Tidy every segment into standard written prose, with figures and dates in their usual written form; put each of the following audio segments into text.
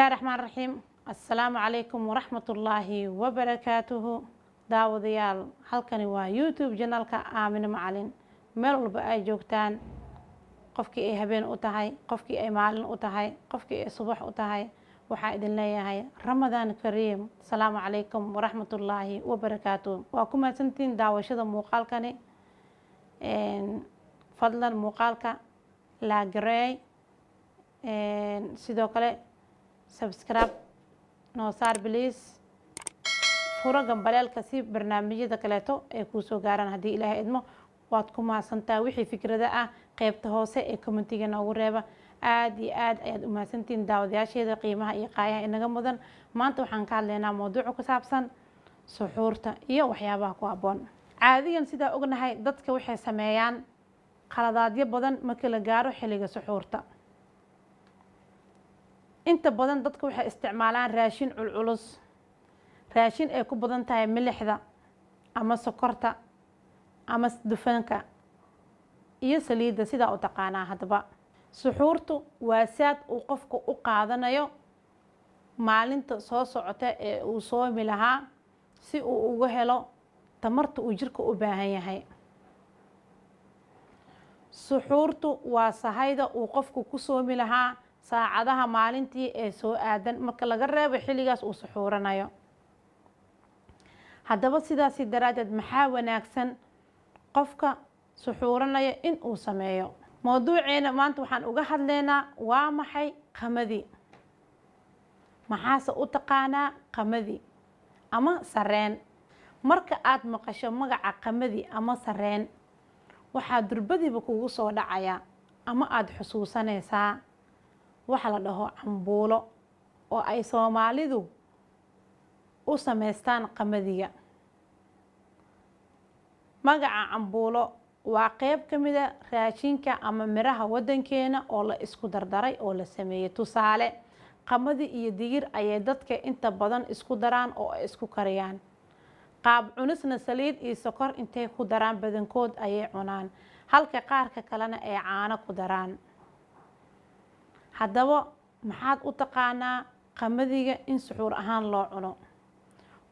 Bismillahi raxmaan raxiim. Assalaamu calaykum waraxmatullaahi wabarakaatuhu. Daawadayaal, halkani waa YouTube channelka Aamine Macalin. Meel walba ay joogtaan, qofkii ay habeen u tahay, qofkii ay maalin u tahay, qofkii ay subax u tahay, waxaa idin leeyahay Ramadaan kariim. Asalaamu calaykum waraxmatullaahi wabarakaatuhu. Waa ku mahadsantihiin daawashada muuqaalkani. Fadlan muuqaalka like gareey, sidoo kale subscribe noo saar please, furo gambaleelka si barnaamijyada kaleeto ay kuu soo gaaraan haddii Ilaahay idmo. Waad ku mahadsantaha. Wixii fikrada ah qeybta hoose ee commentiga noogu reeba. Aada iyo aad ayaad u mahadsantihiin, daawadayaasheeda qiimaha iyo qaayaha inaga mudan. Maanta waxaan ka hadlaynaa mawduuca ku saabsan suxuurta iyo waxyaabaha ku habboon. Caadiyan sidaa ognahay, dadka waxay sameeyaan khaladaadyo badan marka la gaaro xilliga suxuurta. Inta badan dadka waxay isticmaalaan raashin culculus, raashin ay ku badan tahay milixda ama sokorta ama dufanka iyo saliidda sidaa u taqaanaa. Haddaba suxuurtu waa saad uu qofku u qaadanayo maalinta soo socota ee uu soomi lahaa, si uu uga helo tamarta uu jirka u baahan yahay. Suxuurtu waa sahayda uu qofku ku soomi lahaa saacadaha maalintii ee soo aadan, marka laga reebo xilligaas uu suxuuranayo. Haddaba sidaasi daraaddeed, maxaa wanaagsan qofka suxuuranaya in uu sameeyo? Mawduuceena maanta waxaan uga hadlaynaa: waa maxay qamadi? Maxaase u taqaanaa qamadi ama sareen? Marka aad maqasho magaca qamadi ama sareen, waxaa durbadiiba kugu soo dhacaya ama aada xusuusanaysaa waxa la dhaho cambuulo oo ay Soomaalidu u sameystaan qamadiga. Magaca cambuulo waa qeyb ka mida raashinka ama miraha waddankeena oo la isku dardaray oo la sameeyey. Tusaale, qamadi iyo digir ayay dadka inta badan isku daraan oo ay isku kariyaan. Qaab cunisna saliid iyo sokor intay ku daraan badankood ayay cunaan, halka qaarka kalena ay caano ku daraan. Haddaba maxaad u taqaanaa qamadiga in suxuur ahaan loo cuno?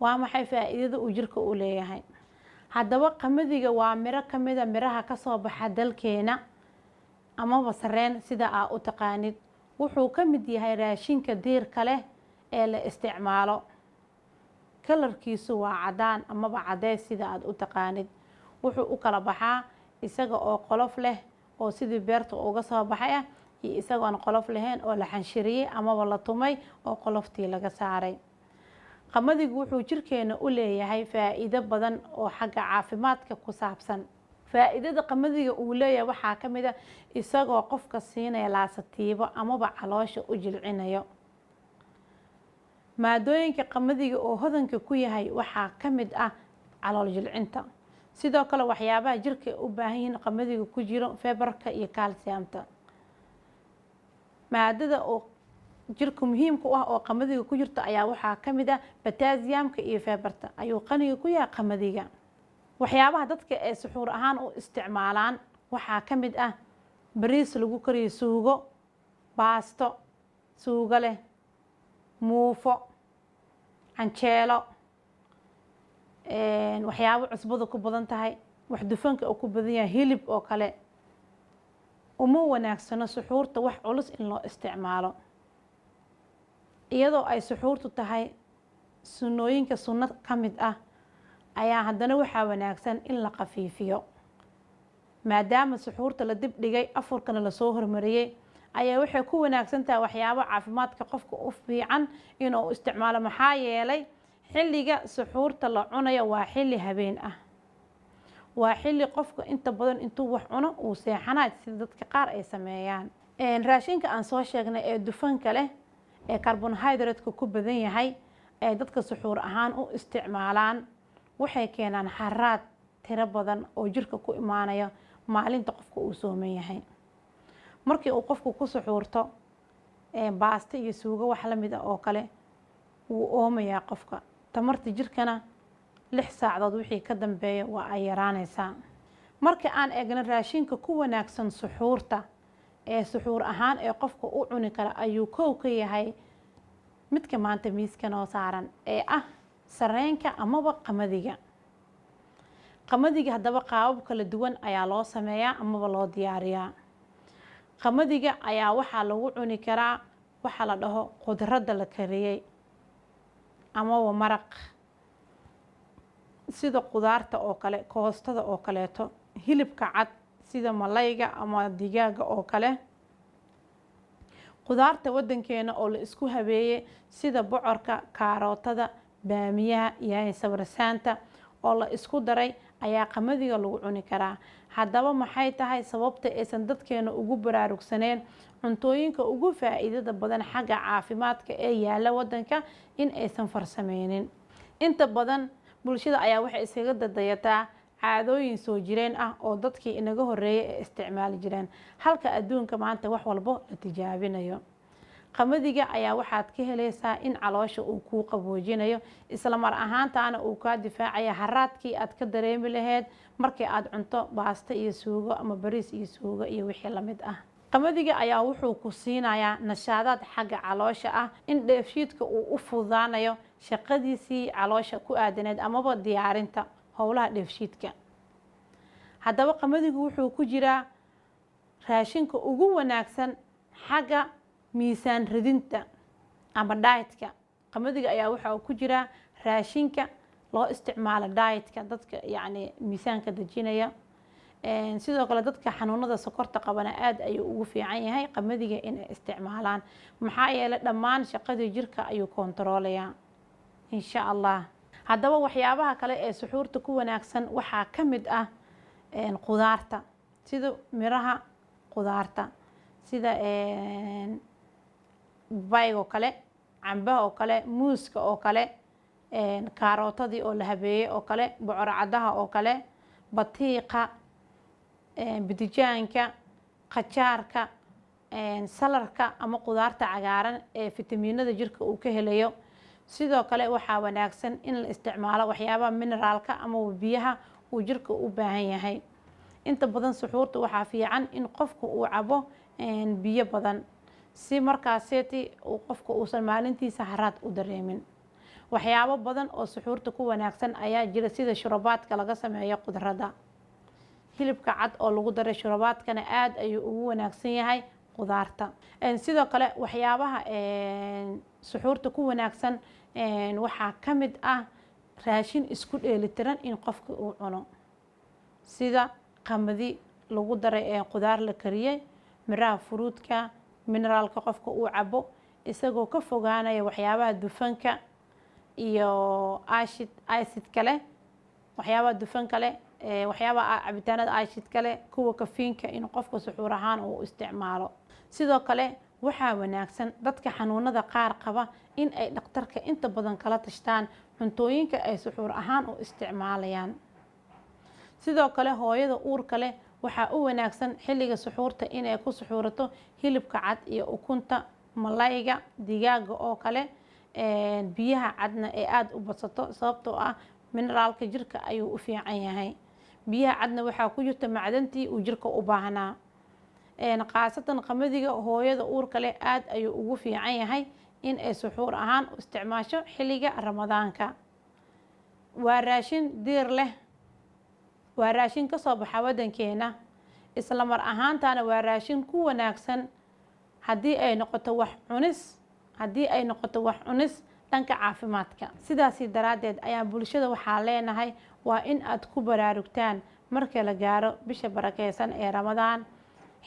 Waa maxay faa-iidada uu jirka u leeyahay? Haddaba qamadiga waa miro ka mida miraha kasoo baxa dalkeena, amaba sareen sida aa u taqaanid. Wuxuu ka mid yahay raashinka diirka leh ee la isticmaalo. Kalarkiisu waa cadaan amaba cadeys sida aada u taqaanid. Wuxuu u kala baxaa isaga oo qolof leh oo sidii beerta uga soo baxay ah, iyo isagoon qolof lahayn oo la xanshiriyey amaba la tumay oo qoloftii laga saaray. Qamadigu wuxuu jirkeena u leeyahay faa-iido badan oo xagga caafimaadka ku saabsan. Faa-iidada qamadiga uu leeyahay waxaa ka mid a isagoo qofka siinaya laasatiibo amaba caloosha u jilcinayo. Maadooyinka qamadiga oo hodanka ku yahay waxaa ka mid ah calool jilcinta. Sidoo kale waxyaabaha jirka u baahan yihiin qamadiga ku jiro fiberka iyo calciumta. Maadada oo jirka muhiimka u ah oo qamadiga ku jirta ayaa waxaa ka mid ah potassiumka iyo fiberta ayuu qaniga ku yahay qamadiga. Waxyaabaha dadka ay suxuur ahaan u isticmaalaan waxaa ka mid ah bariis lagu kariyo suugo, baasto suugo leh, muufo, canjeelo, waxyaabo cusbada ku badan tahay, wax dufanka uu ku badan yahay, hilib oo kale. Uma wanaagsano suxuurta wax culus in loo isticmaalo. Iyadoo ay suxuurtu tahay sunnooyinka sunno ka mid ah, ayaa haddana waxaa wanaagsan in la khafiifiyo. Maadaama suxuurta la dib dhigay, afurkana lasoo hormariyey, ayaa waxay ku wanaagsan tahay waxyaabo caafimaadka qofka u fiican inuu isticmaalo, maxaa yeelay xilliga suxuurta la cunayo waa xilli habeen ah, waa xilli qofka inta badan intuu wax cuno uu seexanayo, sida dadka qaar ay sameeyaan. Raashinka aan soo sheegnay ee dufanka leh ee carbohydrate-ka ku badan yahay ee dadka suxuur ahaan u isticmaalaan waxay keenaan xaraad tiro badan oo jirka ku imaanaya maalinta qofka uu sooman yahay. Markii uu qofku ku suxuurto baasto iyo suugo wax la mid ah oo kale, wuu oomayaa qofka. Tamarta jirkana 6 saacadood wixii ka dambeeya waa ay yaraanaysaa. Marka aan eegno raashinka ku wanaagsan suxuurta ee suxuur ahaan ee qofka u cuni kara, ayuu kow ka yahay Midka maanta miiska noo saaran ee ah sareenka amaba qamadiga. Qamadiga haddaba qaabab kala duwan ayaa loo sameeyaa amaba loo diyaariyaa. Qamadiga ayaa waxaa lagu cuni karaa waxaa la dhaho khudradda la kariyey amaba maraq, sida qudaarta oo kale, koostada oo kaleeto, hilibka cad sida malayga ama digaaga oo kale, qudaarta wadankeena oo la isku habeeyey sida bocorka, kaarootada, baamiyaha iyo sabarsaanta oo la isku daray ayaa qamadiga lagu cuni karaa. Haddaba maxay tahay sababta aysan dadkeena ugu baraarugsaneen cuntooyinka ugu faa-iidada badan xagga caafimaadka ee yaala wadanka in aysan farsameynin? Inta badan bulshada ayaa waxay iskaga dadayataa caadooyin soo jireen ah oo dadkii inaga horeeyay ay isticmaali jireen, halka adduunka maanta wax walbo la tijaabinayo. Qamadiga ayaa waxaad ka helaysaa in caloosha uu kuu qaboojinayo, isla mar ahaantaana uu kaa difaacaya haraadkii aad ka dareemi lahayd markii aad cunto baasto iyo suugo ama bariis iyo suugo iyo wixii lamid ah. Qamadiga ayaa wuxuu ku siinayaa nashaadaad xagga caloosha ah, in dheefshiidka uu u fududaanayo shaqadiisii caloosha ku aadaneed amaba diyaarinta howlaha dheefshiidka. Haddaba qamadigu wuxuu ku jiraa raashinka ugu wanaagsan xagga miisaan ridinta ama dietka. Qamadiga ayaa waxaa ku jiraa raashinka loo isticmaalo dietka, dadka yacni miisaanka dejinaya. Sidoo kale dadka xanuunada sokorta qabana aada ayuu ugu fiican yahay qamadiga inay isticmaalaan, maxaa yeelay dhammaan shaqadii jirka ayuu kontaroolayaa, insha Allah. Haddaba waxyaabaha kale ee suxuurta ku wanaagsan waxaa ka mid ah qudaarta, sida miraha qudaarta, sida babayga oo kale, cambaha oo kale, muuska oo kale, kaarootadii oo la habeeyey oo kale, bocor caddaha oo kale, batiiqa, bidijaanka, qajaarka, salarka ama qudaarta cagaaran ee fitamiinada jirka uu ka helayo. Sidoo kale waxaa wanaagsan in la isticmaalo waxyaabaha mineraalka ama biyaha uu jirka u baahan yahay. Inta badan suxuurta waxaa fiican in qofku uu cabo biyo badan, si markaaseeti uu qofka uusan maalintiisa haraad u dareemin. Waxyaabo badan oo suxuurta ku wanaagsan ayaa jira, sida shurabaadka laga sameeyo khudradda. Hilibka cad oo lagu daray shurabaadkana aada ayuu ugu wanaagsan yahay qudaarta. Sidoo kale waxyaabaha suxuurta ku wanaagsan waxaa ka mid ah raashin isku dheelitiran in qofka uu cuno, sida qamadi lagu daray qudaar la kariyey, miraha furuudka, mineraalka qofka uu cabo, isagoo ka fogaanaya waxyaabaha dufanka iyo acid acidka leh, waxyaabaha dufanka leh, waxyaabaha cabitaanada acidka leh, kuwa kafiinka in qofka suxuur ahaan uu isticmaalo. Sidoo kale waxaa wanaagsan dadka xanuunada qaar qaba in ay dhakhtarka inta badan kala tashtaan cuntooyinka ay suxuur ahaan u isticmaalayaan. Sidoo kale hooyada uurka leh waxaa u wanaagsan xilliga suxuurta inay ku suxuurato hilibka cad iyo ukunta, malayga, digaaga oo kale, biyaha cadna ee aada u badsato, sababtoo ah mineraalka jirka ayuu u fiican yahay. Biyaha cadna waxaa ku jirta macdantii uu jirka u baahnaa. Khaasatan qamadiga hooyada uurka leh aada ayuu ugu fiican yahay in ay suxuur ahaan u isticmaasho xilliga Ramadaanka. Waa raashin diir leh, waa raashin kasoo baxa wadankeena, isla mar ahaantaana waa raashin ku wanaagsan haddii ay noqoto wax cunis, haddii ay noqoto wax cunis dhanka caafimaadka. Sidaasi daraaddeed ayaa bulshada waxaa leenahay waa in aad ku baraarugtaan marka la gaaro bisha barakeysan ee Ramadaan,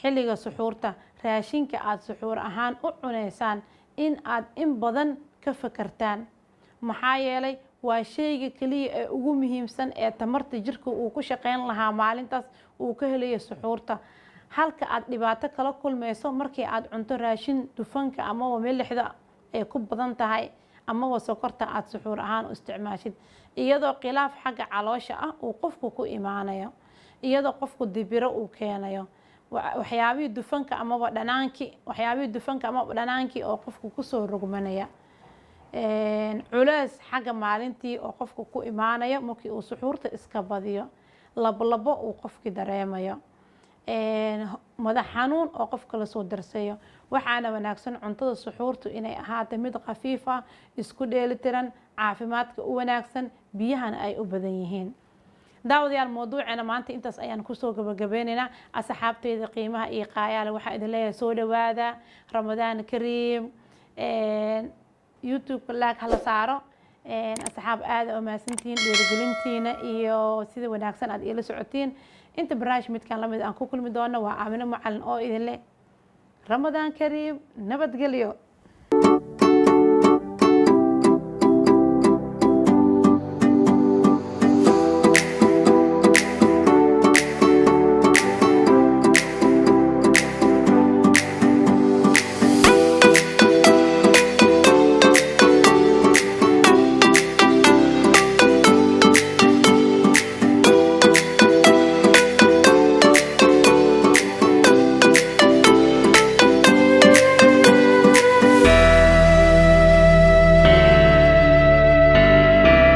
xilliga suxuurta raashinka aada suxuur ahaan u cuneysaan in aad in badan ka fakartaan, maxaa yeelay waa sheyga keliya ee ugu muhiimsan ee tamarta jirka uu ku shaqeyn lahaa maalintaas uu ka helayo suxuurta, halka aad dhibaato kala kulmayso markii aad cunto raashin dufanka amaba milixda ay ku badan tahay amaba sokorta aada suxuur ahaan u isticmaashid, iyadoo khilaaf xagga caloosha ah uu qofku ku imaanayo, iyadoo qofku dibiro uu keenayo waxyaabihii dufanka amaba dhanaankii, waxyaabihii dufanka amaba dhanaankii oo qofku kusoo rogmanaya, culeys xagga maalintii oo qofku ku imaanayo markii uu suxuurta iska badiyo, labolabo uu qofkii dareemayo. Madax xanuun oo qofka lasoo darsayo. Waxaana wanaagsan cuntada suxuurtu inay ahaato mid khafiif ah, isku dheelitiran, caafimaadka u wanaagsan, biyahana ay u badan yihiin. Daawadayaal, mawduuceena maanta intaas ayaan kusoo gabagabeynaynaa. Asxaabteyda qiimaha iyo qaayaale, waxaa idin leeyahay soo dhawaada, Ramadaan kariim. YouTube-ka like hala saaro. Asxaab, aada oo mahadsantihiin dhiirigelintiina iyo sida wanaagsan aad iila socotiin. Inta barnaamij midkan lamid aan ku kulmi doono, waa Aamino Macalin oo idin leh Ramadaan kariim, nabadgelyo.